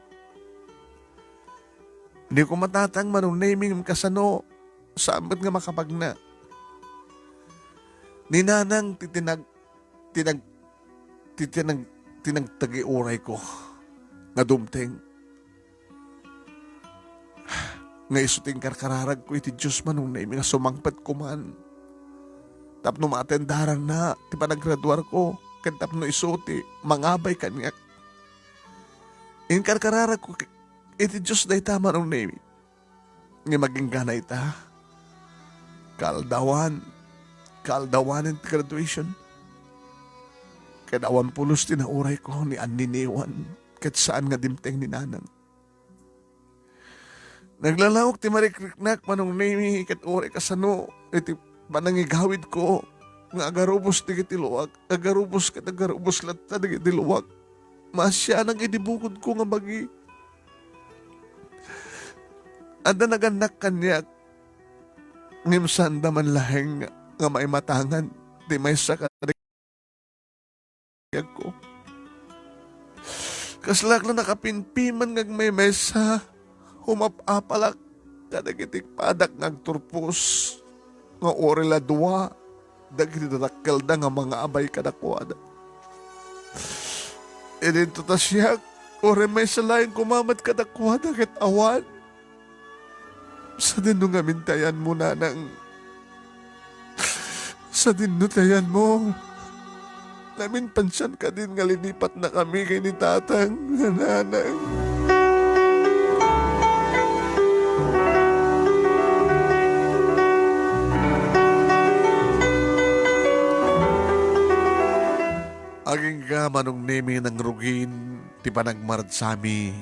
Ni koma tatang, Manong Nemi, ngem kasano, saan met nga makapagna. Ni nanang ti tinag-, tinag-, ti tinag-, tinagtagi urayko nga dumteng. Nga isu ti inkarkararagko iti Dios, Manong Nemi, nga sumangpet koman tapno maatendaranna ti panagraduarko ken tapno isu ti mangabay kaniak. Inkarkararagko iti Dios dayta, Manong Nemi. Ngem agingga ita, kaaldawan, kaaldawanen ti graduation. Ket awan pulos ti naurayko ni anniniwan ket saan nga dimteng ni nanang. Naglalawag ti marikriknak, Manong Nemi, ket uray kasano iti panangigawidko nga agarubos dagiti luak, agarubos ket agarubos latta dagiti luak. Maasianak idi bukodko nga bagi. Adda nagannak kaniak, ngem saanda man laeng nga maimatangan ti maysa kadagiti biagko. Kaslak la nakapimpiman nga agmaymaysa, umap-apalak kadagiti padak nga agturpos, nga uray la dua dagiti dadakkelda nga mangabay kadakuada. Idinto ta siak, uray maysa laeng koma met kadakuada ket awan. Sadino ngamin ti ayanmo, nanang? Sadino ti ayanmo? Naminpansian kadin nga linipatnakami ken ni tatang, nanang? Agingga, Manong Nemi, nangrugin ti panagmaradsami.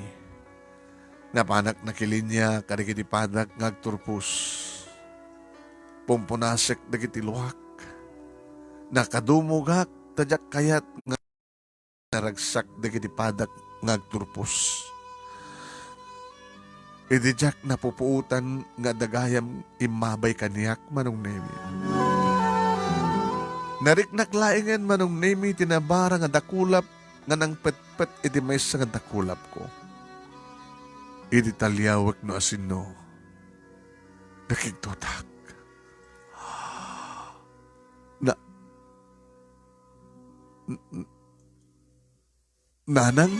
Napanak nakilinia kadagiti padak nga agturpos. Pumpunasek dagiti luak. Nakadumogak ta diak kayat nga naragsak dagiti padak nga agturpos. Idi diak napupuotan nga adda gayam immabay kaniak, Manong Nemi. Nariknak laengen, Manong Nemi, ti nabara nga dakulap nga nangpetpet iti maysa nga dakulapko. Idi taliawek no asino, nakigtotak. Na, n-, n-, Nanang?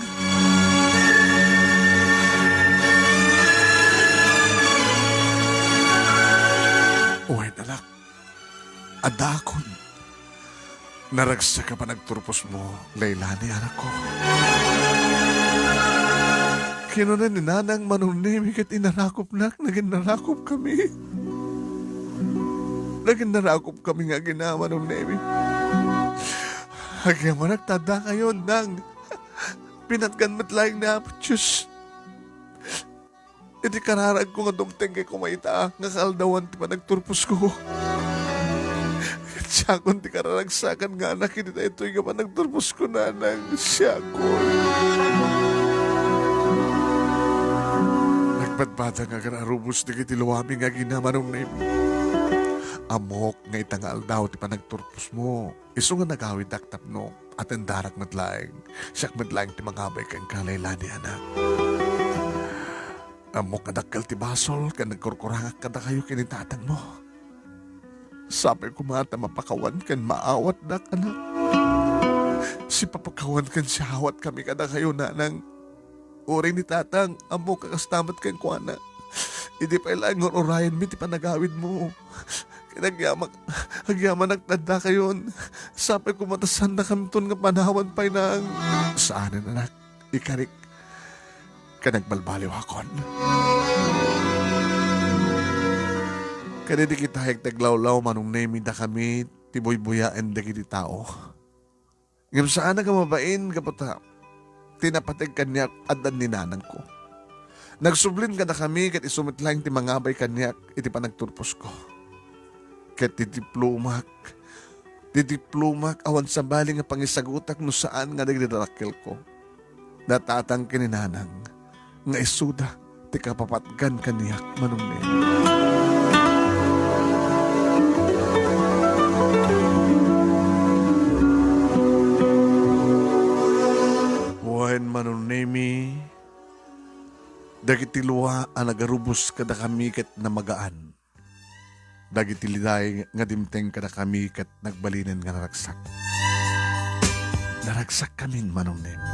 Wen, anak. Addaakon. Naragsak a panagturposmo, Leilani, anakko. Kinuna ni Nanang, Manong Nemi, ket inarakopnak, nagin narakopkami. Nagin narakopkami nga agina, Manong Nemi. Agyamanak ta addakayon, Nang. Pinatgan met laeng ni Apo Dios iti kararagko nga dumteng koma ita nga kaaldawan ti panagturposko. Siakon ti kararagsakan nga anak iti daytoy nga panagturposko, Nanang. Siakon. Nagpadpada nga agararubos dagiti luami nga agina, Manong Nemi. Ammok nga ita nga aldaw ti panagturposmo. Isu nga nagawidak tapno atendarak met laeng, siak met laeng ti mangabay kenka, Leilani, anak. Ammok nga dakkel ti basol ken nagkurkurangak kadakayo ken ni tatangmo. Sapay koma ta mapakawan ken maawatdak, anak. Sipapakawan ken siawatkami kadakayo, Nanang. Uray ni tatang, ammok a kasta met kenkuana. Idi pay laeng ur-urayenmi ti panagawidmo. Ket agyamak, agyamanak ta addakayon. Sapay koma ta saannakamton nga panawan pay, Nang. Saanen, anak. Ikarik. Ket nagbalbaliwakon. Ket idi kitaek ti aglawlaw, Manong Nemi, dakami ti buybuyaen dagiti tao. Ngem saanak a mabain gapu ta ti napateg kaniak addan ni nanangko. Nagsublin kadakami ket isu met laeng ti mangabay kaniak iti panagturposko. Ket ti diplomak, ti diplomak awan sabali nga pangisagutak no saan nga dagiti dakkelko. Natatang ken ni nanang nga isuda ti kapapatgan kaniak, Manong Neng. Wen, Manong Nemi, dagiti lua a nagarubos kadakami ket namagaan. Dagiti liday nga dimteng kadakami ket nagbalinen nga naragsak. Naragsakkamin, Manong Nemi.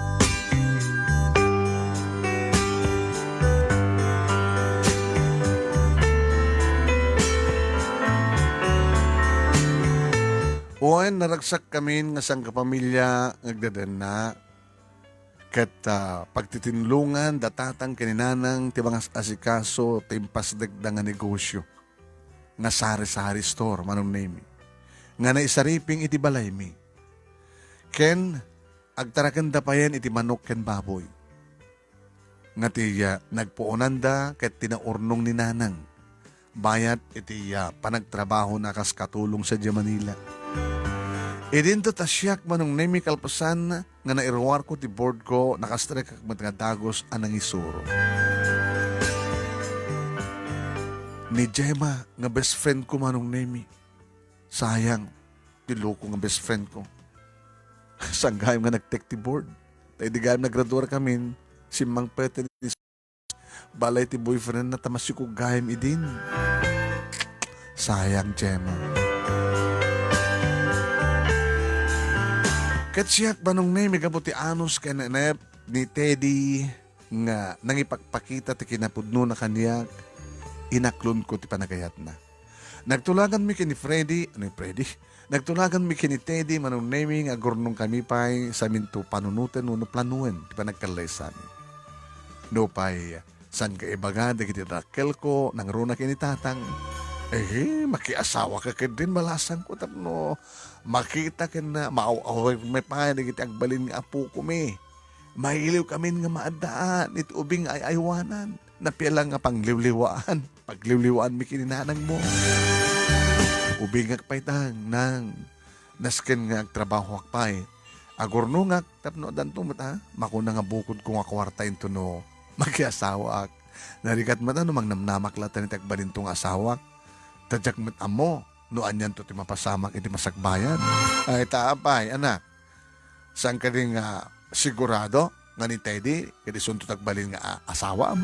Wen, naragsakkamin nga sangkapamilya nga agdadanna. Ket, ah, pagtitinlongan da tatang ken ni nanang ti mangas-asikaso ti impasdekda nga negosio nga sari-sari store, Manong Nemi, nga naisariping iti balaymi. Ken agtarakenda payen iti manok ken baboy nga ti, ah, nagpuonanda ket ti naurnong ni nanang bayat iti, ah, panagtrabahona kas katulong sadiay Manila. Idinto ta siak, Manong Nemi, kalpasan nga nairuarko ti board ko, nakastrek met nga dagus a nangisuro. Ni Gemma nga best friend ko, Manong Nemi. Sayang, ti loko nga best friend ko. Saan gayam nga nagtek ti board? Ta idi gayam nagraduar kamin, simmangpeten ni balay ti boyfriend na ta masikog gayam idin. Sayang, Gemma. Ket siak, Manong Nemi, gapu ti anus ken enep ni Teddy nga nangipakpakita ti kinapudnona kaniak, inaklonko ti panagayatna. Nagtulaganmi ken ni Freddy, ano ni Freddy? Nagtulaganmi ken ni Teddy, Manong Nemi, nga agurnongkami pay saminto panunoten wenno planoen ti panagkallaysami. Nupay, saan nga ibaga dagiti dakkelko, nangruna ken ni Tatang. Eh, makiasawaka ketdin, balasangko tapno makita ken maaw-away pay dagiti agbalin nga apokomi. Mailiwkamin nga maaddaan iti ubing nga ay-aywanan. Napia la nga pangliwliwaan. Pagliwliwaanmi ken ni nanangmo. Ubingak pay, Tang, Nang. Nasken nga agtrabahoak pay. Agurnongak tapno addanto met a makuna nga bukodko nga kuarta intono makiasawaak. Narigat met a no mangnamnamak latta iti agbalinto nga asawak. Ta diak met ammo no anianto ti mapasamak iti masakbayan. Ay, ta apay, anak. Saan kadi nga sigurado nga ni Teddy, kadi sunto ti agbalin nga a-, asawam?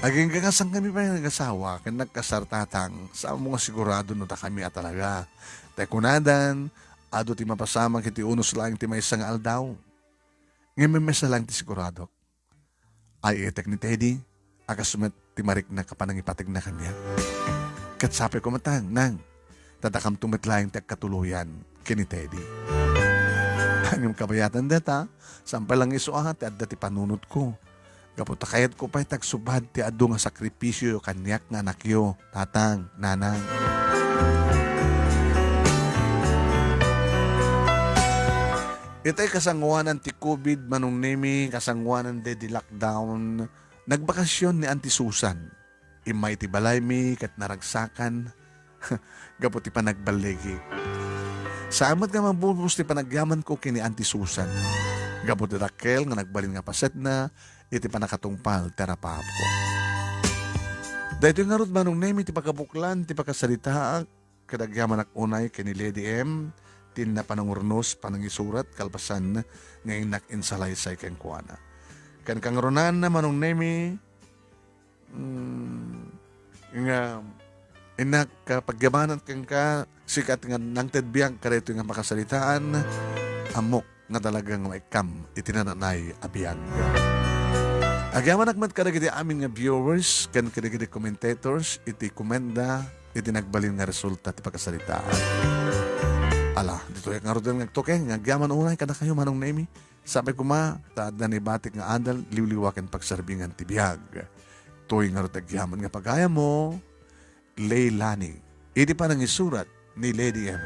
Agingga nga saan kami pay nagasawa, ken nagkasar, Tatang, saan mo nga sigurado no dakami a talaga. Ta kunadan, adu ti mapasamak iti unos laeng ti maysa nga aldaw. Ngem maysa laeng ti sigurado. Ay-etek ni Teddy, a kas met ti mariknak a panangipategna kaniak. Ket sapay ko met, Nang, ta dakamto met laeng ti agkatuloyan ken ni Teddy. Ngem kabayatan dayta, saan pay la nga isu a ti adda ti panunotko. Gapu ta kayatko pay ti agsubad ti adu nga sakripisio kaniak nga anakyo, Tatang, Nanang. Itay kasangoanan ti covid, Manong Nemi, kasangoanan daydi lockdown, nagbakasyon ni Auntie Susan. Immay ti balaymi ket naragsakan gapu ti panagballigi. Saan met nga mabubos ti panagyamanko ken ni Auntie Susan. Gapu ti dakkel nga nagbalin nga pasetna iti pannakatungpal ti arapaapko. Daytoy ngarud, Manong Nemi, ti pakabuklan ti pakasaritaak ket agyamanak unay ken ni Lady M, ti innak panangurnos, panangisurat, kalpasan nga innak insalaysay kenkuana. Ken kangrunaanna, Manong Nemi, mm, nga innak, ah, pagyamanak kenka, sika ti nga nangted biag kadaytoy nga pakasaritaan, ammok nga talaga nga maikkam iti nananay a biag. Agyamanak met kadagiti amin nga viewers ken kadagiti commentators iti komenda iti nagbalin nga resulta ti pakasaritaan. Ala, ditoy ngaruden nga agtuking nga agyaman unay kadakayo, Manong Nemi. Sapay koma, ta adda ni batik nga adal, liwliwa ken pagserbingan ti biag. Toy ngarud ti agyaman nga pagayammo, Leilani. Iti panangisurat ni Lady M.